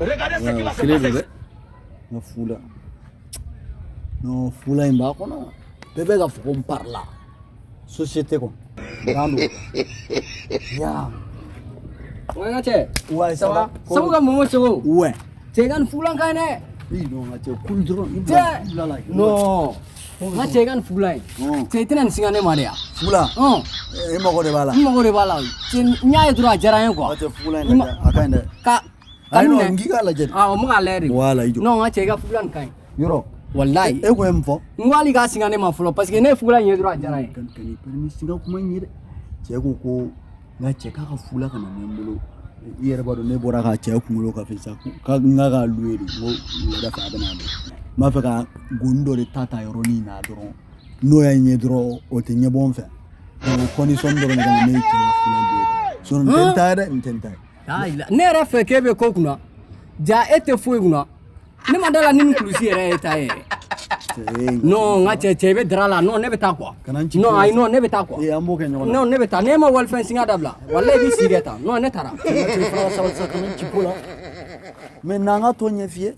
Regardez ce qui va se Kelen don passer. dɛ. N ka fula, non, fula in b'a kɔnɔ, bɛɛ bɛ k'a fɔ ko n parila société kɔnɔ dan don ya. Ouais, n ka cɛ. Ouais, ça va. Sabu ka mɔmɔ sogo. Ouais. Cɛ, i ka nin fugulan ka ɲi dɛ. I non, n ka cɛ, kulu dɔrɔn i Cɛ. bila, i bila la. Non. N ka cɛ, i ka nin fugulan ye. Hɔn. Cɛ, i tɛna nin singa ne ma de yan? Fula? Hɔn. E mago de b'a la? N mago de b'a la. Cɛ, n y'a ye dɔrɔn, a diyara n ye quoi. N ka cɛ, fugulan in lajɛ, a ka ɲi dɛ. Ka Ayi, ka non, minɛ. n k'i k'a lajɛ de. Ah, o ma k'a lajɛ de. Voilà, i jɔ. Non, n ka cɛ, i ka fugulan nin ka ɲi. Yɔrɔ? Walayi. E ko ye mun fɔ? N ko hali k'a singa ne ma fɔlɔ, parce que ne ye fugulan in ye dɔrɔn, a diyara n ye. Kan kan'i permis singa kuma in ye dɛ. Cɛ ko ko n ka cɛ k'a ka fula ka na n bolo. I yɛrɛ b'a dɔn, ne bɔra ka cɛ kunkolo ka fɛ sa ka n ka k'a louer de. N ko wulada fɛ a bɛ na don. N b'a fɛ ka goni dɔ de ta ta yɔrɔnin na dɔrɔn, n'o y'a ɲɛ dɔrɔn, o tɛ ɲɛbɔ n fɛ. Donc o condition dɔrɔn de kama ne ye cɛ ka fula louer, sinon n tɛ n ta ye dɛ, n tɛ n ta ye. Ayi, ne yɛrɛ fɛ k'e bɛ ko kunna ja, e tɛ foyi kunna. Ne ma da la ni nin kulusi yɛrɛ ye ta ye yɛrɛ. Cɛ. Non, n ka cɛ, cɛ, i bɛ dara la. Non, ne bɛ taa quoi. Kana n ci. Non, ayi, non, ne bɛ taa quoi. Ee, an b'o kɛ ɲɔgɔn na. Non, ne bɛ taa. Ne ma walifɛn singa dabila, walayi, i b'i si kɛ tan. Non, ne taara. Cɛ, fara sabali sa, kana n ci ko la, mais n'an ka tɔ ɲɛf'i ye.